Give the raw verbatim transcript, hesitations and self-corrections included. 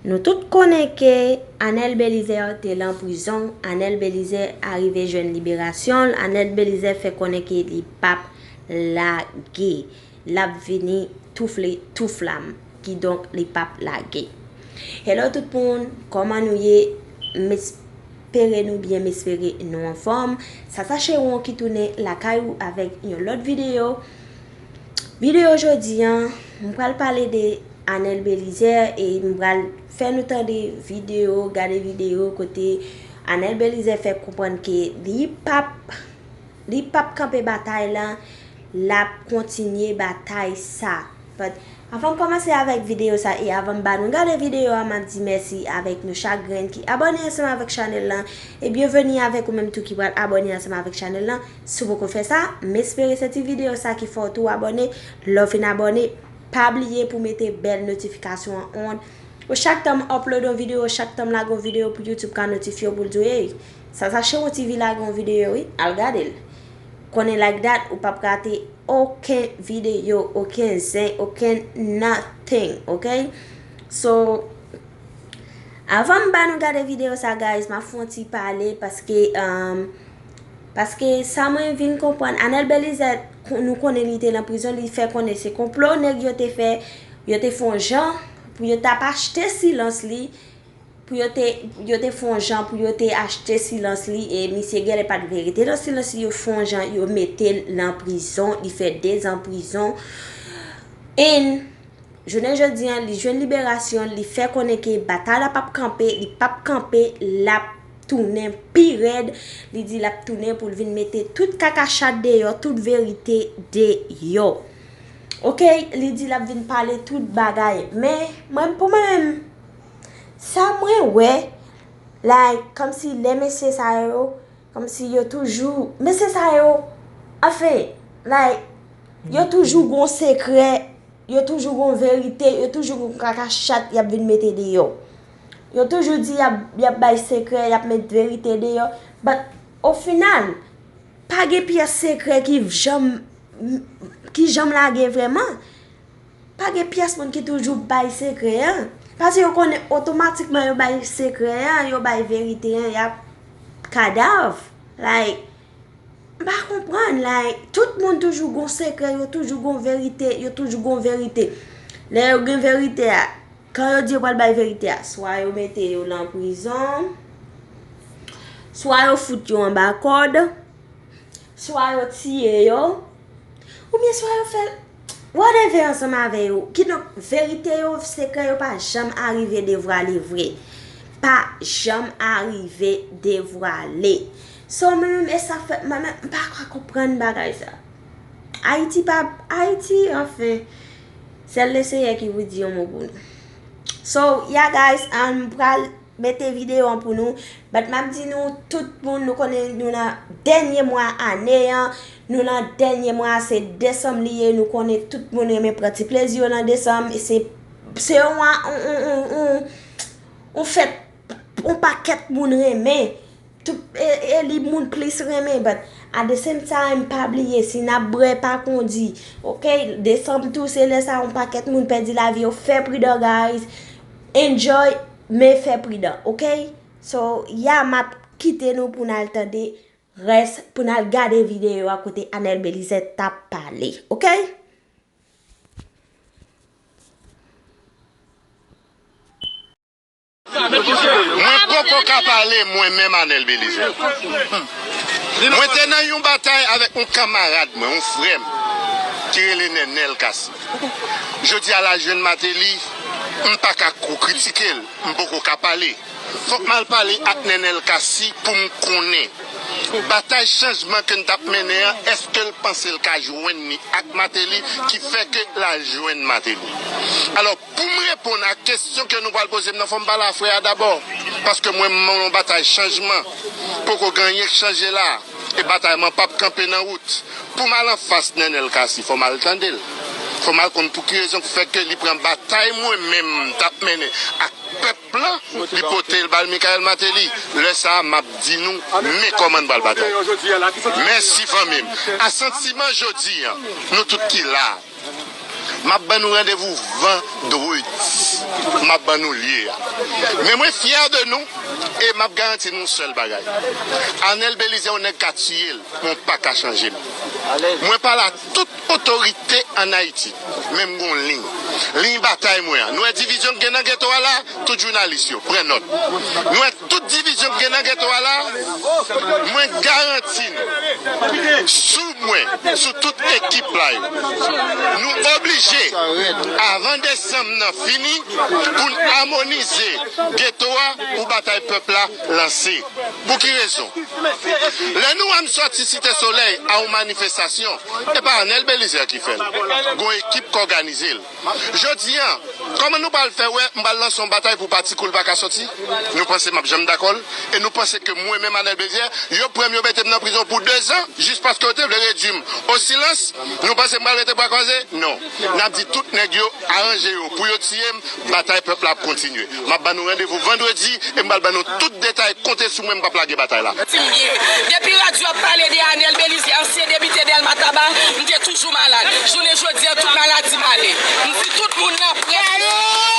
Nou tout konnen ke Anèl Belizaire te lan prizon, Anèl Belizaire arive jwenn liberasyon l, Anèl Belizaire fè konnen ke li p ap lage, l ap vini toufle touflam, kidonk li p ap lage. Hello tout moun, kòman nou ye? M espere nou byen, m espere nou anfòm. Sa sa Chewon ki tounen lakay ou avèk yon lòt videyo. Videyo jodi a, m pral pale de Anèl Belizaire e m pral fè nou tande videyo, gade videyo kote Anèl Belizaire fè konprann ke li p ap, li p ap kanpe batay la, l ap kontinye batay sa. But, anvan m kòmanse avèk videyo sa e avan m ba nou gade videyo a, m ap di mèsi avèk nou chak grenn ki abòne ansanm avèk chanèl lan. E byenveni avèk ou menm tou ki pral abòne ansanm avèk chanèl lan. Si w poko fè sa, m espere se ti videyo sa ki fè w tou abòne. Lè w fin abòne, pa bliye pou mete bèl notifikasyon an on. Ou chak tan m upload yon videyo, chak tan m lage yon videyo pou YouTube ka notifye w pou l di w, "Ey, sa sa Chewon T V lage yon videyo wi, al gade l." Konnen like that, ou p ap rate okenn videyo, okenn zen, okenn nothing, ok? So, avan m ba nou gade videyo sa, guys, m ap fè yon ti pale paske, um, paske sa mwen vin konprann, Anèl Belizaire, kon-, nou konnen li te lan prizon, li fè konnen se konplo nèg yo te fè, yo te fè yon jan pou yo t ap achte silans li, pou yo te, yo te fè yon jan pou yo te achte silans li, e misye genlè pa t verite lan silans li, yo fè yon jan, yo mete l lan prizon, li fè de zan prizon. And jounen jodi a, li jwenn liberasyon, li fè konnen ke batay la p ap kanpe, li p ap kanpe, l ap tounen pi rèd. Li di l ap tounen pou l vin mete tout kaka chat deyò, tout verite deyò. Ok, li di l ap vin pale tout bagay. Men, mwen, pou mwen menm, sa mwen wè, like, kòmsi lè mesye sa yo, kòmsi yo toujou, mesye sa yo, anfen, like, yo toujou gon sekrè, yo toujou gon verite, yo toujou gon kaka chat y ap vin mete deyò. Yo toujou di y ap, y ap bay sekrè, y ap met verite deyò. But, o final, pa gen pyès sekrè ki janm, ki janm lage vrèman. Pa gen pyès moun ki toujou bay sekrè an. Paske yo konnen otomatikman yo bay sekrè an, yo bay verite an, y ap kadav. Like, m pa konprann, like, tout moun toujou gon sekrè, yo toujou gon verite, yo toujou gon verite. Lè yo gen verite a, kan yo di yo pral bay verite a, swa yo mete yo lan prizon, swa yo fout yo anba kòd, swa yo tiye yo, oubyen swa yo fè whatever ansanm avè yo. Kidonk, verite yo, sekrè yo pa janm arive devwale vre. Pa janm arive devwale. So, mwen menm, e sa fè, mwen menm, m pa ka konprann bagay sa. Ayiti pa, Ayiti, anfen, sèl Leseyè ki pou di yon mo pou nou. So, yeah, guys, um, m pral mete videyo an pou nou. But m ap di nou, tout moun, nou konnen nou nan dènye mwa ane an. Nou nan dènye mwa, se desanm li ye. Nou konnen tout moun renmen pran ti plezi yo nan desanm. E se, se yon, yon, yon, yon, yon, yon fèt, yon pakèt moun renmen. Tout, e, e li moun plis renmen, but at the same time, pa bliye, si n ap bwè, pa kondi, ok? Desanm tou, se lè sa yon pakèt moun pèdi lavi yo. Fè pridan, guys. Enjoy, men fè pridan, ok? So, yeah, m ap kite nou pou n al tande rès, pou n al gade videyo a kote Anèl Belizaire t ap pale, ok? Mwen poko ka pale mwen menm Anèl Belizaire. Mwen te nan yon batay avèk yon kanmarad mwen, yon frè m, ki rele Nènèl Cassy. Jodi a l al jwenn Martelly, m pa ka ko kritike l, m poko ka pale. Fòk m al pale ak Nènèl Cassy pou m konnen. Batay chanjman ke n t ap mennen an, èske l panse l ka jwenn li ak Martelly ki fè ke l al jwenn Martelly? Alò, pou m reponn a kesyon ke nou pral poze m nan, fò m pale a frè a dabò. Paske mwen, m nan yon batay chanjman. Poko gen anyen k chanje la. E batay mwen p ap kanpe nan wout. Pou m al anfas Nènèl Cassy, fò m al tande l. Fò m al konn pou ki rezon k fè ke li pran batay mwen menm m t ap mennen ak pèp lan, li pote l ba l Michael Martelly. Lè sa a, m ap di nou men kòman n pral batay. Mèsi fanmi m. A santiman jodi a, nou tout ki la, M ap ban nou randevou vandredi. M ap ban nou lye a. Men mwen fyè de nou e m ap garanti nou yon sèl bagay. Anèl Belize yon nèg ka tiye l, men w pa ka chanje l. Mwen pale a tout otorite ann Ayiti, men m gon liy. Liy batay mwen an. Nou wè divizyon k gen nan geto a la, tout jounalis yo, pran nòt. Nou wè tout divizyon k gen nan geto a la, mwen garanti nou, sou mwen, sou tout ekip la yo, nou oblije, avan desanm nan fini, pou n amonize geto a pou batay pèp la lanse. Pou ki rezon? Lè nou wè m sòti Site Solèy a yon manifestasyon, e pa Anèl Belizaire ki fè l. Gon ekip k òganize l. Jodi a, kòman nou pral fè wè m pral lanse yon batay pou pati kou l pa ka sòti? Nou panse m ap janm dakò l? E nou panse ke mwen menm Anèl Belizaire, yo pran m yo mete m nan prizon pou dezan, jis paske yo te vle redui m o silans? Nou panse m pral rete bra kwaze? Non. N ap di tout nèg yo aranje yo pou yo tiye m, batay pèp la ap kontinye. M ap ban nou randevou vandredi e m pral ban nou tout detay. Konte sou mwen, m p ap lage batay la. Ti m ye. Depi radyo ap pale de Anèl Belizaire, ansyen depite Dèlma Taba, m te toujou malad. Jounen jodi a, tout maladi m ale. M di tout moun nan prè.